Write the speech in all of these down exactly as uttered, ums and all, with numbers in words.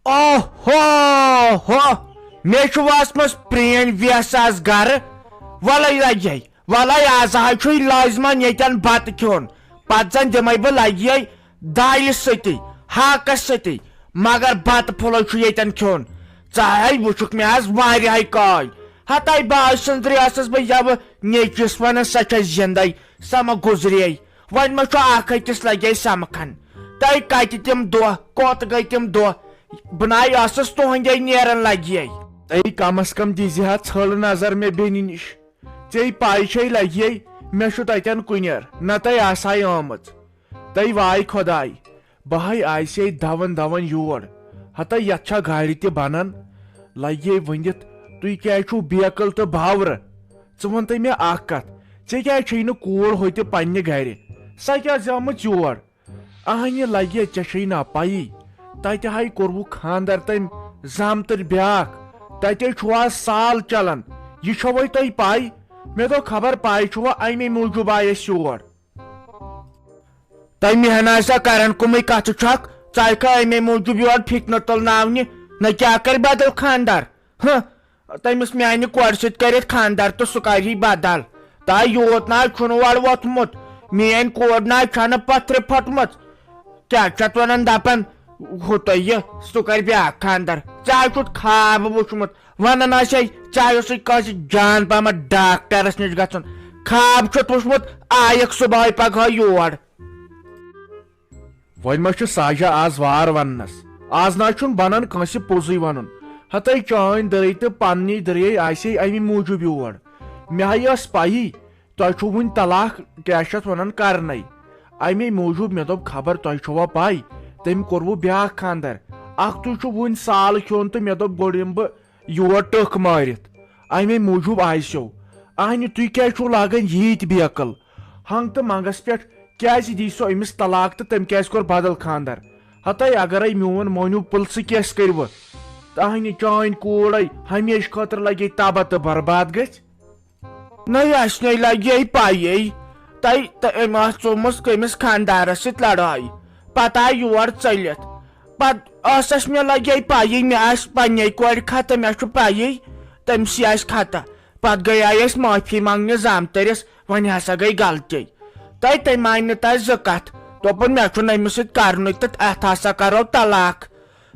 اوہو ہو، مےٚ چھُ وٲژمٕژ پرٛٲنۍ ویس آز گرٕ۔ وَلَے لَگہِ ہے، وَلَے آز ہا چھُے لٲزمان ییٚتٮ۪ن بَتہٕ کھیوٚن۔ پَتہٕ زَن دِمَے بہٕ لَگہِ ہے دالہِ سۭتی، ہاکَس سۭتی، مگر بَتہٕ پھوٚلَے چھُ ییٚتٮ۪ن کھیوٚن۔ ژٕ ہَے وٕچھُکھ مےٚ آز واریاہَے کالۍ۔ ہَتَے بہٕ آز چھُس درٛیاسَس بہٕ یَوٕ نیٚچوِس وَنان، سۄ چھےٚ زِندَے، سۄ مہ گُزرے۔ وۄنۍ ما چھُ اکھ أکِس لگے سمکھن؟ تۄہہِ کتہِ تِم دۄہ، کوٚت گٔے تِم دۄہ؟ بہٕ ناے ٲسٕس تُہنٛدے نیران لگے۔ تۄہہِ کم از کم دیٖزِ ہا ژھٔل نظر مےٚ بیٚنہِ نِش۔ ژےٚ پاے چھے لگے مےٚ چھُ تتٮ۪ن کُنیر، نہ تۄہہِ آسہاے آمٕژ۔ تۄہہِ واے خۄداے، بہٕ ہاے آیسے دون دون یور۔ ہتا یتھ چھا گاڑِ تہِ بنان؟ لگے ؤنِتھ، تُہۍ کیازِ چھِو بیکل تہٕ باورٕ؟ ژٕ وَن تہٕ مےٚ اکھ کتھ، ژےٚ کیازِ چھے نہٕ کوٗر ہوٚتہِ پننہِ گرِ؟ سۄ کیازِ آمٕژ یور؟ اہنہِ لگے، ژےٚ چھے نا پَیی، تَتہِ ہاے کوٚروُکھ خاندر تٔمۍ زامتٕرۍ بیٛاکھ۔ تَتے چھُ آز سال چلان۔ یہِ چھوے تۄہہِ پَے؟ مےٚ دوٚپ خبر پَے چھُوا اَمے موٗجوٗب آیہِ أسۍ یور۔ تۄہہِ مےٚ ہنا سا کران کُمٕے کتھٕ چھکھ، ژٕ آیکھا اَمے موٗجوٗب یور فِتنہٕ تُلناونہِ؟ نہ کیٛاہ کرِ بدل خاندر؟ ہہ، تٔمِس میانہِ کورِ سۭتۍ کٔرِتھ خاندر تہٕ سُہ کرِ بدل۔ تۄہہِ یوٗت نہ چھُنہٕ وۄڑ ووٚتھمُت، میٲنۍ کور نہ چھنہٕ پتھرِ پھٔٹمٕژ۔ کیٛاہ چھِ اتھ ونان دپان، ہُہ تۄہہِ یہِ، سُہ کرِ بیٛاکھ خاندر؟ ژےٚ ہا چھُتھ خواب وُچھمُت، ونان آسے ژےٚ اوسُے کٲنٛسہِ جان پہمتھ ڈاکٹرس نِش گژھُن۔ خواب چھُتھ وُچھمُت، آیکھ صبحٲے پگہٲے یور۔ وۄنۍ ما چھُ ساجا آز وار وننس؟ آز نہ چھُنہٕ بنان کٲنٛسہِ پوٚزُے ونُن۔ ہتے چٲنۍ دٔرے تہٕ پننی دٔرے آسے امی موٗجوٗب یور۔ مےٚ ہاے ٲس پَیی تۄہہِ چھُو وُنہِ طلاق، کیٛاہ چھِ اَتھ وَنان، کرنَے۔ اَمے موٗجوٗب مےٚ دوٚپ خبر تۄہہِ چھُوا پَے، تٔمۍ کوٚروٕ بیٛاکھ خانٛدر۔ اَکھتُے چھُ وُنہِ سال کھیوٚن تہٕ مےٚ دوٚپ گۄڈٕ یِمہٕ بہٕ یور ٹٔکھ مٲرِتھ۔ اَمے موٗجوٗب آسیو۔ اہنہِ تُہۍ کیٛازِ چھُو لاگان ییٖتۍ بیکل؟ ہنٛگ تہٕ منٛگس پٮ۪ٹھ کیٛازِ دی سُہ أمِس طلاق تہٕ تٔمۍ کیٛازِ کوٚر بدل خانٛدر؟ ہتے اگرے میون مونیو پُلسہٕ کیس کٔرِوٕ، تہنہِ چٲنۍ کوٗرے ہمیشہٕ خٲطرٕ لگے تباہ تہٕ برباد گژھِ۔ نہ، اَسہِ نے لگے پَیی۔ تۄہہِ تہٕ أمۍ ٲس ژومٕژ کٔمِس خانٛدارس سۭتۍ لڑٲے، پتہٕ آے یور ژٔلِتھ۔ پتہٕ ٲسس مےٚ لگے پَیی، مےٚ آسہِ پننے کورِ خطا، مےٚ چھُ پَیی تٔمۍ سٕے آسہِ خطا۔ پتہٕ گٔیے أسۍ معٲفی منٛگنہِ زامتٕرِس، وۄنۍ ہسا گٔے غلطی۔ تۄہہِ تٔمۍ مانہِ نہٕ تۄہہِ زٕ کتھ، دوٚپُن مےٚ چھُنہٕ أمِس سۭتۍ کرنُے تہٕ اتھ ہسا کرو طلاق۔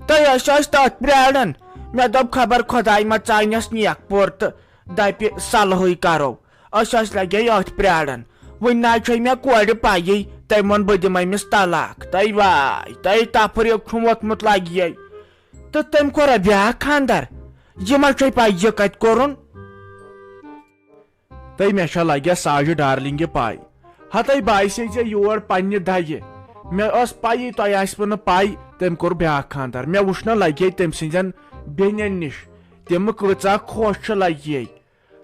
تہٕ أسۍ ٲسۍ تٔتھۍ پرٛاران۔ مےٚ دوٚپ، خبر خۄداے ما ژانٮ۪س نیک پور تہٕ دَپہِ، صلحٕے کرو۔ أسۍ ٲسۍ لگے أتھۍ پرٛاران۔ وُنہِ نہ چھے مےٚ کورِ پَیی، تٔمۍ ووٚن، بہٕ دِمہٕ أمِس طلاق۔ تہٕ واے، تہٕ تفریٖق چھُم ووٚتھمُت لگہِ۔ تہٕ تٔمۍ کوٚرا بیٛاکھ خانٛدر؟ یہِ ما چھے پَے، یہِ کَتہِ کوٚرُن؟ تہٕ مےٚ چھا لگیا ساجہِ ڈارلنگہِ پاے؟ ہتے باسے ژےٚ یور پننہِ دگہِ۔ مےٚ ٲس پَیی تۄہہِ آسِوٕ نہٕ پَے، تٔمۍ کوٚر بیٛاکھ خانٛدر۔ مےٚ وُچھ نہ لگے تٔمۍ سٕنٛدٮ۪ن بیٚنٮ۪ن نِش، تِم کۭژاہ خۄش چھِ لگے۔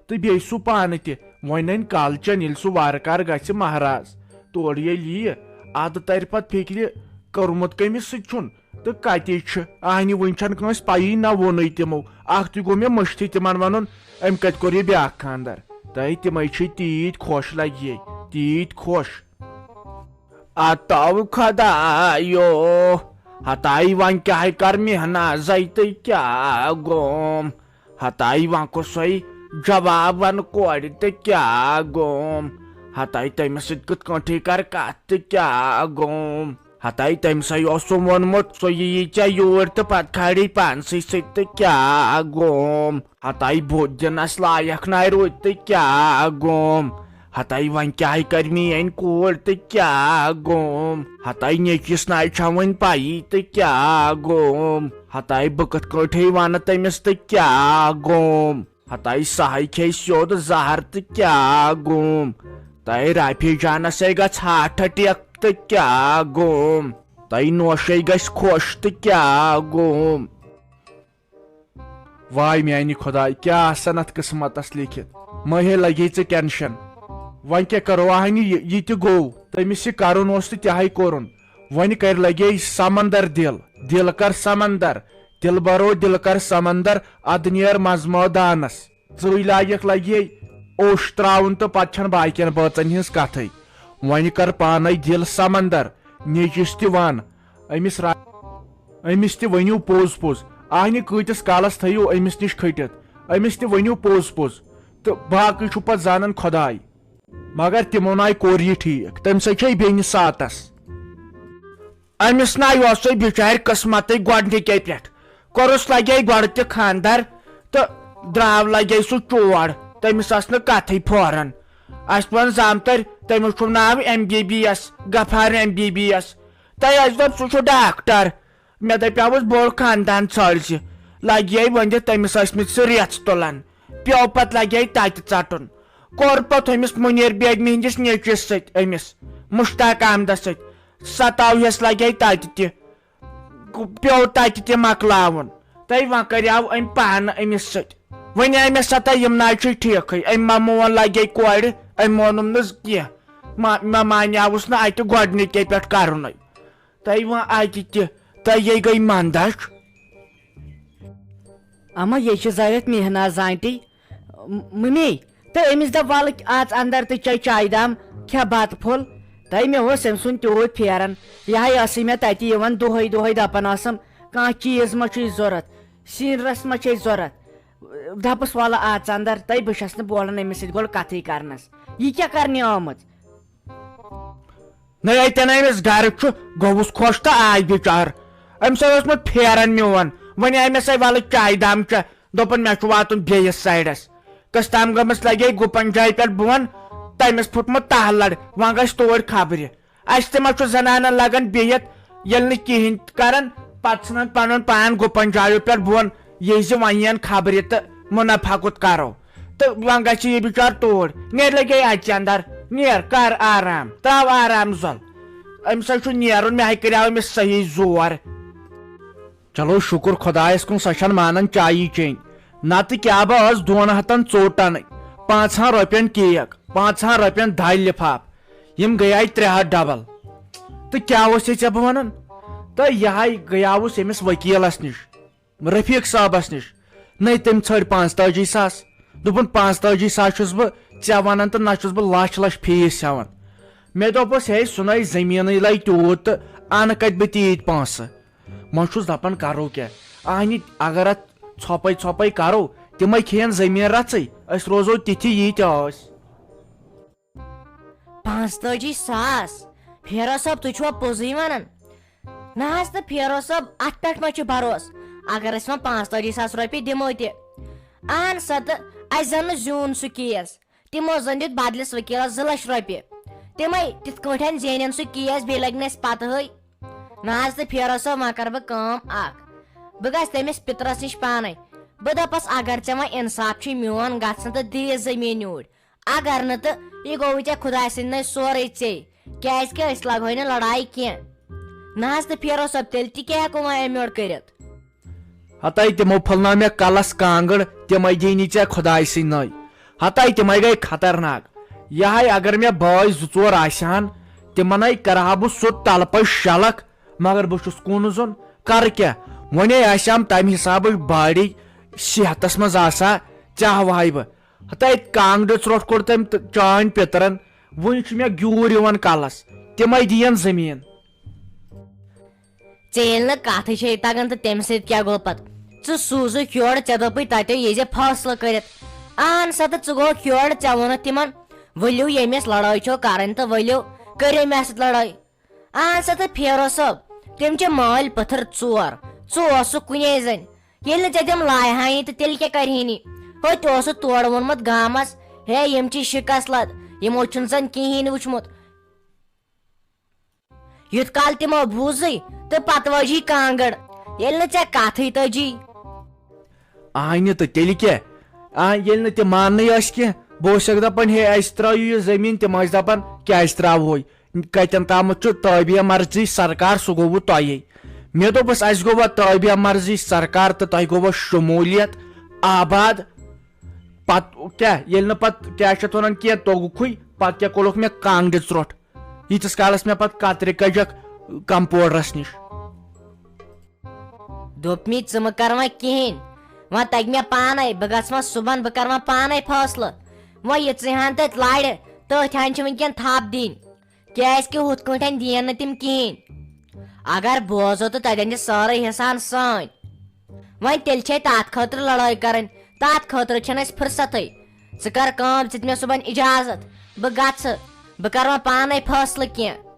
تہٕ بیٚیہِ سُہ پانہٕ تہِ۔ وۄنۍ نَنہِ کالچن، ییٚلہِ سُہ وارٕ کارٕ گژھِ مہراز، تورٕ ییٚلہِ یِیہِ، اَدٕ ترِ پتہٕ فِکرِ، کوٚرمُت کٔمِس سۭتۍ چھُن؟ تہٕ کَتہِ چھِ؟ اہنہِ وُنہِ چھَنہٕ کٲنٛسہِ پَیی، نہ ووٚنُے تِمو۔ اَکھتُے گوٚو مےٚ مٔشتھٕے تِمن وَنُن، أمۍ کَتہِ کوٚر یہِ بیٛاکھ خانٛدر؟ تہٕ تِمَے چھِ تیٖتۍ خۄش لگے، تیٖتۍ خۄش۔ اتو خدایو، ہتاے وۄنۍ کیٛاہ کر مہنازے تہٕ کیٛاہ گوم؟ ہتاے وۄنۍ کُسے جواب ون کورِ تہٕ کیٛاہ گوم؟ ہتاے تٔمِس سۭتۍ کِتھ کٲٹھۍ کر کتھ تہٕ کیٛاہ گوم؟ ہتاے تٔمۍ سٕے اوسُم ووٚنمُت، سُہ یِیہِ ژےٚ یوٗرۍ تہٕ پتہٕ کھالہِ پانسٕے سۭتۍ تہٕ کیٛاہ گوم؟ ہتاے بُتھ دِنس لایق ناے روٗدۍ تہٕ کیٛاہ گوم؟ ہتاے وۄنۍ کیٛاہ کرِ میٲنۍ کوٗر تہٕ کیٛاہ گوم؟ ہتاے نیٚچوِس ناے چھا وۄنۍ پَیی تہٕ کیٛاہ گوم؟ ہتاے بہٕ کِتھ کٲٹھۍ ونہٕ تٔمِس تہٕ کیٛاہ گوم؟ ہتاے سہے کھیٚیہِ سیوٚد زہر تہٕ کیٛاہ گوم؟ تۄہہِ رافی جانس ہے گژھِ ہارٹ اٹیک تہٕ کیٛاہ گوم؟ تۄہہِ نوشے گژھِ خۄش تہٕ کیٛاہ گوم؟ واے میانہِ خداے، کیٛاہ آسن اتھ قسمتس لیکھِتھ؟ مہ ہے لگے ژےٚ ٹینشن۔ وۄنۍ کیٛاہ کرو اہنہِ، یہِ، یہِ تہِ گوٚو۔ تٔمِس یہِ کرُن اوس تہٕ تہِ ہے کوٚرُن۔ وۄنۍ کرِ لگے سمندر دِل، دِل کر سمندر، دِل برو دِل کر سمندر، ادٕ نیر منٛز مٲدانس۔ ژٕے لایق لگے اوٚش تراوُن تہٕ پتہٕ چھنہٕ باقین بٲژن ہٕنٛز کتھٕے۔ وۄنۍ کر پانے دِل سمندر، نیٚچوِس تہِ ون، أمِس را-، أمِس تہِ ؤنِو پوٚز پوٚز۔ آہنہِ کۭتِس کالس تھٲیِو أمِس نِش کھٔٹِتھ؟ أمِس تہِ ؤنِو پوٚز پوٚز۔ تہٕ باقٕے چھُ پتہٕ زانان خۄداے۔ مگر تِمو ناے کوٚر یہِ ٹھیٖک، تٔمۍ سۭتۍ چھے بیٚنہِ ساتس۔ أمِس ناے اوسُے بِچارِ قٕسمتٕے گۄڈنِکے پٮ۪ٹھ۔ کوٚرُس لگے گۄڈٕ تہِ خاندر تہٕ درٛاو لگے سُہ چور۔ تٔمِس ٲس نہٕ کتھٕے پھوران۔ اسہِ ووٚن زامتٕرۍ، تٔمِس چھُ ناو ایم بی بی ایس، غفار ایم بی بی ایس۔ تۄہہِ اسہِ دوٚپ سُہ چھُ ڈاکٹر۔ مےٚ دپیاوُس بوٚڑ خاندان ژھٲرزِ۔ لگے ؤنِتھ تٔمِس ٲسۍ مٕتۍ سُہ ریژھ تُلان۔ پیوٚو پتہٕ لگے تتہِ ژٹُن۔ کوٚر پتہٕ ہُمِس مُنیر بیگمہِ ہٕنٛدِس نیٚچوِس سۭتۍ، أمِس مشتاق احمدس سۭتۍ۔ ستاوہس لگے تتہِ تہِ۔ پیوٚو تتہِ تہِ مۄکلاوُن۔ تہٕ وۄنۍ کریاو أمۍ پانہٕ أمِس سۭتۍ۔ وۄنۍ آے مےٚ ستا یِم نہ چھِ ٹھیکھٕے۔ أمۍ ما مون لگے کورِ، أمۍ مونُم نہٕ کینٛہہ۔ ما-، مےٚ مانیاوُس نہٕ اتہِ گۄڈنِکے پٮ۪ٹھ کرُنٕے۔ تہٕ وۄنۍ اتہِ تہِ، تہٕ یے گٔے مندچھ۔ اما، یے چھِ زٲوِتھ مہناز آنٹی۔ م-، ممی، تہٕ أمِس دَپ، "وَلہٕ اَژ اَندَر تہٕ چےٚ چایہِ دام، کھےٚ بَتہٕ پھوٚل۔" تہٕ مےٚ اوس أمۍ سُنٛد تیوٗت پھیران۔ یِہوٚے ٲسٕے مےٚ تَتہِ یِوان دۄہَے دۄہَے دَپان ٲسٕم، "کانٛہہ چیٖز ما چھُے ضوٚرَتھ؟ سِنۍ رَس ما چھے ضوٚرَتھ؟" دَپُس، "وَلہٕ اَژ اَندَر، تہٕ بہٕ چھَس نہٕ بولان أمِس سۭتۍ گۄڈٕ کَتھٕے کَرنَس۔ یہِ کیٛاہ کَرنہِ آمٕژ؟" نہ، ییٚتٮ۪ن أمِس گرٕ چھُ، گوٚوُس خۄش تہٕ آے بِچار۔ أمِس اوس مےٚ پھیران میون۔ وۄنۍ آے مےٚ سۄے وَلہٕ چایہِ دام چےٚ۔ دوٚپُن، "مےٚ چھُ واتُن بیٚیِس سایڈَس۔" کٔژ تام گٔمٕژ لگے گُپن جایہِ پٮ۪ٹھ بۄن، تٔمِس پھُٹمُت تَہہ لَڑ۔ وۄنۍ گژھِ توڑۍ خبرِ۔ اَسہِ تہِ ما چھُ زنانن لگان بِہِتھ، ییٚلہِ نہٕ کِہیٖنۍ کران، پتہٕ ژھٕنان پنُن پان گُپن جایو پٮ۪ٹھ بۄن، یہِ زِ وۄنۍ یِن خبرِ تہٕ منافع کوٚت کرو۔ تہٕ وۄنۍ گژھِ یہِ بِچار توٗرۍ۔ نیر لگے اَژِ اندر، نیر، کر آرام، تراو آرام زۄل۔ أمِس حظ چھُ نیرُن، مےٚ ہاے کریاو أمِس صحیح زور۔ چلو شُکُر خۄدایَس کُن، سۄ چھَنہٕ مانان چایی چیٚنۍ۔ نتہٕ کیٛاہ بہٕ ٲس دۄن ہتن ژوٚٹ اَنٕنۍ، پانٛژہن رۄپین کیک، پانٛژہن رۄپین دالہِ لفاف۔ یِم گٔیے ترٛےٚ ہتھ ڈبل۔ تہٕ کیٛاہ اوس یہِ ژےٚ بہٕ وَنان؟ تہٕ یہِ ہاے گٔیاوُس أمِس ؤکیٖلَس نِش۔ رفیق صٲبس نِش۔ نَے تٔمۍ ژھٲنٛڈۍ پانٛژتٲجی ساس۔ دوٚپُن، "پانٛژتٲجی ساس چھُس بہٕ ژےٚ وَنان تہٕ نہ چھُس بہٕ لَچھ لَچھ فیٖس ہٮ۪وان۔" مےٚ دوٚپُس، "ہے، سُہ نَے زٔمیٖنٕے لَے تیوٗت تہٕ اَنہٕ کَتہِ بہٕ تیٖتۍ پونٛسہٕ؟" وۄنۍ چھُس دَپان، کَرو کیٛاہ؟ اَہنہِ، اگر اَتھ ژھۄپَے ژھۄپَے کَرو، تِمَے کھیٚیَن زٔمیٖن رَژٕے، أسۍ روزو تِتھی ییٖتۍ ٲسۍ۔ پانٛژتٲجی ساس؟ پھیرو صٲب، تُہۍ چھِوا پوٚزٕے وَنان؟ نہ حظ تہٕ پھیرو صٲب، اَتھ پٮ۪ٹھ ما چھُ بھروسہٕ؟ اگر أسۍ وۄنۍ پانٛژتٲجی ساس رۄپیہِ دِمو تہِ، اَہن سا، تہٕ اَسہِ زَن نہٕ زیوٗن سُہ کیس۔ تِمو زَن دیُت بدلِس ؤکیٖلَس زٕ لَچھ رۄپیہِ۔ تِمَے تِتھ کٲٹھۍ زینن سُہ کیس، بیٚیہِ لَگہِ نہٕ اَسہِ پَتہٕ ہٕے۔ نہ حظ تہٕ پھیرو صٲب، وۄنۍ کَرٕ بہٕ کٲم اَکھ۔ بہٕ گژھٕ تٔمِس پِترَس نِش پانَے۔ بہٕ دَپَس، اگر ژےٚ وۄنۍ اِنصاف چھُے میون گژھُن تہٕ دِ یہِ زٔمیٖن یوٗرۍ۔ اگر نہٕ تہٕ یہِ گوٚوُے ژےٚ خۄداے سٕنٛدِ نَے سورُے ژے، کیٛازِکہِ أسۍ لاگہوے نہٕ لڑایہِ کینٛہہ۔ نہ حظ تہٕ پھیرو صٲب، تیٚلہِ تہِ کیٛاہ ہٮ۪کو وۄنۍ اَمہِ یورٕ کٔرِتھ؟ ہتاے تِمو پھٔلنٲو مےٚ کلس کانٛگٕر، تِمے دِنی ژےٚ خۄداے سٕنٛدِ نَے۔ ہتاے تِمے گٔے خطرناک۔ یہِ ہاے اگر مےٚ بٲے زٕ ژور آسہِ ہن، تِمن ہاے کرٕ ہا بہٕ سیوٚد تلہٕ پٔتۍ شلکھ، مگر بہٕ چھُس کُن زوٚن، کرٕ کیٛاہ؟ وۄنے آسہِ ہم تمہِ حسابٕچ باڈی صحتس منٛز آسہٕ ہا، ژےٚ ہاوہاے بہٕ۔ ہتاے کانٛگرِ ژرٛوٹھ کوٚر تٔمۍ تہٕ چٲنۍ پِترن۔ وُنہِ چھُ مےٚ گیوٗر یِوان کلس۔ تِمے دِین زٔمیٖن۔ ژےٚ ییٚلہِ نہٕ کتھٕے چھے تگان تہٕ تمہِ سۭتۍ کیٛاہ گوٚو پتہٕ؟ ژٕ سوٗزُکھ یورٕ، ژےٚ دوٚپُے تتیو یہِ زِ فٲصلہٕ کٔرِتھ۔ اہن سا، تہٕ ژٕ گوٚوکھ یورٕ، ژےٚ ووٚنُتھ تِمن، "ؤلِو، ییٚمِس لڑٲے چھو کرٕنۍ تہٕ ؤلِو، کٔرِو مےٚ سۭتۍ لڑٲے۔" اہن سا، تہٕ پھیرو صٲب، تِم چھِ مٲلۍ پٔتھٕر ژور۔ ژٕ اوسُکھ کُنے زٔنۍ۔ ییٚلہِ نہٕ ژےٚ تِم لایہٕ ہانی تہٕ تیٚلہِ کیٛاہ کرِہِنی؟ ہوٚتہِ اوسُتھ تورٕ ووٚنمُت گامس، "ہے، یِم چھِ شِکس لد، یِمو چھُنہٕ زن کِہیٖنۍ وُچھمُت۔" یُتھ کال تِمو بوٗزٕے تہٕ پتہٕ وٲجی کانٛگٕر، ییٚلہِ نہٕ ژےٚ کتھٕے تٔجی۔ اہنہِ تہٕ تیٚلہِ کیٛاہ؟ آ، ییٚلہِ نہٕ تِم ماننٕے ٲسۍ کینٛہہ، بہٕ اوسُکھ دپان، "ہے، اسہِ ترٛٲیِو یہِ زٔمیٖن"، تِم ٲسۍ دپان، "کیٛازِ ترٛاوہوے؟ کتٮ۪ن تامتھ چھُ تابع مرضی سرکار، سُہ گوٚوُ تۄہے۔" مےٚ دوٚپُس، "اسہِ گوٚوا تابع مرضی سرکار تہٕ تۄہہِ گوٚوا شموٗلیت آباد؟" پتہٕ کیٛاہ، ییٚلہِ نہٕ پتہٕ کیٛاہ چھِ اتھ ونان کینٛہہ توٚگُکھُے، پتہٕ کیٛاہ کوٚرُکھ مےٚ کانٛگرِ ژرٛوٚٹھ، ییٖتِس کالس مےٚ پتہٕ کترِ کجکھ کمپوڈرس نِش۔ دوٚپ مےٚ، "ژٕ مہٕ کر وۄنۍ کِہیٖنۍ، وۄنۍ تگہِ مےٚ پانے، بہٕ گژھٕ وۄنۍ صُبحن، بہٕ کرٕ وۄنۍ پانے فٲصلہٕ۔ وۄنۍ یہِ ژٕ ہن تتہِ لارِ، تٔتھۍ ہن چھِ وٕنکیٚن تھپھ دِنۍ، کیازِ کہِ ہُتھ کٲٹھۍ دِین نہٕ تِم کِہیٖنۍ۔" اگر بوزو تہٕ تتٮ۪ن چھِ سٲرٕے حصہٕ ہن سٲنۍ۔ وۄنۍ تیٚلہِ چھے تتھ خٲطرٕ لڑٲے کرٕنۍ، تتھ خٲطرٕ چھنہٕ اسہِ فرصتٕے۔ ژٕ کر کٲم، ژٕ دِ مےٚ صبحن اجازت، بہٕ گژھٕ، بہٕ کرٕ وۄنۍ پانے فٲصلہٕ کینٛہہ۔